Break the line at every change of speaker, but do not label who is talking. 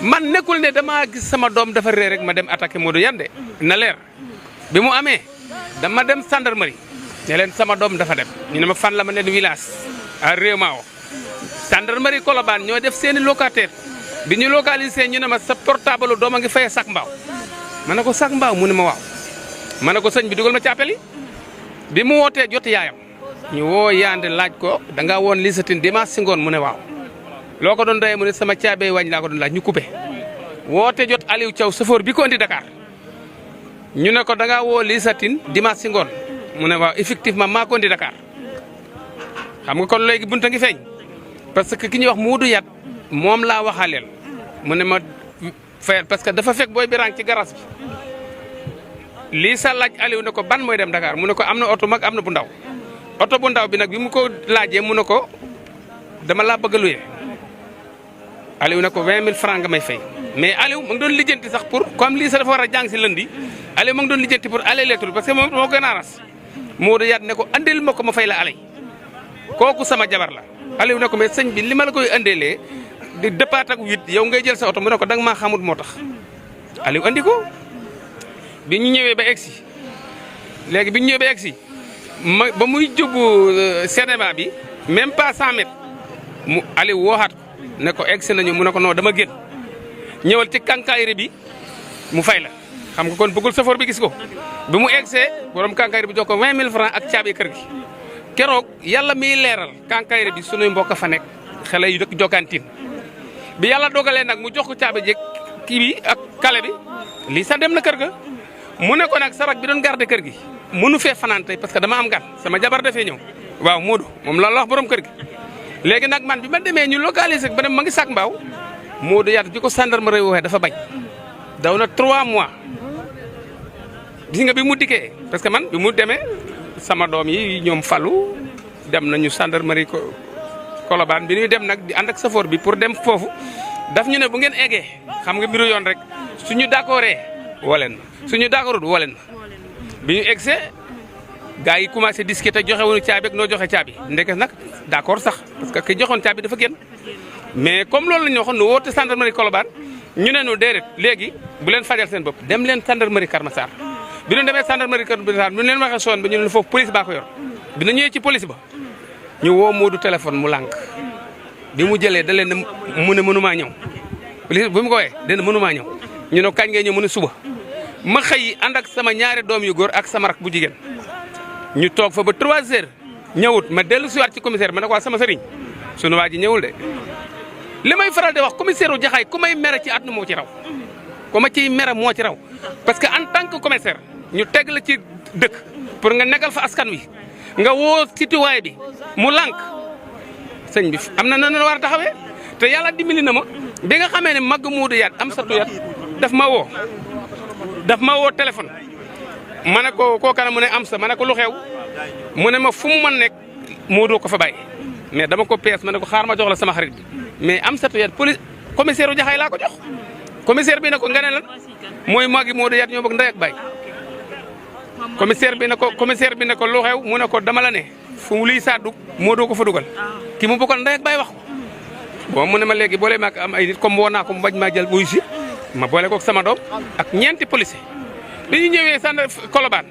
man nekkul ne damaa gis sama doom dafa réer rek ma dem attaqué Modou Yane de na leer bi mu amee dama dem gendarmerie ne leen sama doom dafa dem ñu ne ma fan la ma leen village à Rémao gendarmerie Colobane ñoo def seeni locataire bi ñu localisé ñu ne ma sa portable doom a ngi fay sac mbaaw ma ne ko sac mbaaw mu ne ma waaw ma ne ko sëñ bi dugal ma ci appel yi bi mu wootee jot yaayam ñu woo Yande laaj ko da ngaa woon lisatin dimanche si ngoon mu ne waaw loo ko doon doyee mu ne sama caabee wàññi laa ko doon laaj ñu coupé woote jot Aliou Thiaw chauffeur bi ko indi Dakar ñu ne ko da ngaa woo lisatin dimanche si ngoon mu ne waaw effectivement maa ko indi Dakar xam nga kon léegi bunta ngi feeñ parce que ki ñuy wax Modou Yane moom laa waxaaleel mu ne ma fayal parce que dafa fekk booy birang ci garas bi lii sa laaj Aliou ne ko ban mooy dem Dakar mu ne ko am na oto mag am na bu ndaw oto bu ndaw bi nag bi mu ko laajee mu ne ko dama laa bëgg a luye Aliou ne ko 20 000 francs nga may fay mais Aliou ma ngi doon lijjanti sax pour comme lii sa dafa war a jàng si lundi Aliou ma ngi doon lijjanti pour aller lettre parce que moom moo gën a ras Modou Yane ne ko andil ma ko ma fay la alay kooku sama jabar la Aliou ne ko mais sëñ bi li ma la koy andeelee di départ ak 8 yow ngay jël sa oto mu ne ko danga maa xamut moo tax Aliou andi ko bi ñu ñëwee ba egsi léegi bi ñu ñëwee ba egsi ba muy jógu cinéma bi même pas 100 mètres mu Aliou wooxaat ko ne ko egsi nañu mu ne ko non dama génn ñëwal ci kànkaayre bi mu fay la xam nga kon bëggul safoor bi gis ko bi mu egsee borom kànkaayre bi jox ko 20 000 francs ak caabi kër gi keroog yàlla miy leeral kànkaayre bi sunuy mbokk fa nekk xale yu dëkk jokkantiin bi yàlla dogalee nag mu jox ko caabi jég kii bi ak kale bi lii sax dem na kër ga mu ne ko nag sarak bi doon garder kër gi mënu fee fanaan tey parce que dama am gan sama jabar dafee ñëw waaw Modou moom la wax borom kër gi léegi nag man bi ma demee ñu localiser ba dem ma ngi sac mbaaw Modou Yane di ko gendarmerie waxee dafa bañ daw na 3 mois gis nga bi mu dikkee parce que man bi mu demee sama doom yi ñoom Fallou dem nañu gendarmerie Colobane bi ñuy dem nag di ànd ak safoor bi pour dem foofu daf ñu ne bu ngeen eggee xam nga mbiru yoon rek suñu d'accordee woleen suñu d'accordul woleen bi ñu egsee gars yi commencé discuter joxe wuñu caabi ak noo joxe caabi ndeke nag d'accord sax parce que ki joxoon caabi dafa génn mais comme loolu la ñu waxoon nu woote gendarmerie Colobane ñu ne ñu déedéet léegi bu leen fajal seen bopp dem leen gendarmerie Keur Massar bi ñu demee gendarmerie Keur Massar bu ñu leen waxee soon ba ñu ne foofu police baa ko yor bi ñu ñëwee ci police ba ñu woo Modou téléphone mu lànk bi mu jëlee da leen mu ne mënumaa ñëw police bu mu ko wooyee dana mënumaa ñëw ñu ne kañ ngay ñëw mu ne suba ma xëy ànd ak sama ñaari doom yu góor ak sama rak bu jigéen ñu toog fa ba 3 heures ñëwut ma dellu siwaat ci commissaire ma ne ko sama sëriñ sunu waa ji ñëwul de li may faral di wax commissaire u Jaxaay ku may mere ci àdduna moo ci raw ku ma ciy mere moo ci raw parce que en tant que commissaire ñu teg la ci dëkk pour nga nekkal fa askan wi nga woo citoyen bi mu lànk sëñ bi am na nan la war a taxawee te yàlla dimbali na ma bi nga xamee ne mag Modou Yane am sa tuyat daf ma woo téléphone ma ne ko kookana mu ne am sa ma ne ko lu xew mu ne ma fu mu mën nekk Modou ko fa bàyyi mais dama ko pees ma ne ko xaar ma jox la sama xarit bi mais am sa tuyat police commissaire u Jaxaay laa ko jox commissaire bi ne ko nga ne lan mooy magi Modou Yane ñoo bëgg ndey ak baay commissaire bi ne ko lu xew mu ne ko dama la ne fu mu liy saa dug Modou ko fa dugal ki mu bëggoon ndey ak baay wax ko bon mu ne ma léegi boole ma ak am ay nit comme woo naa ko mu bañ maa jël buy si ma boole ko sama doom ak ñeenti policier bi ñu ñëwee sànn Colobane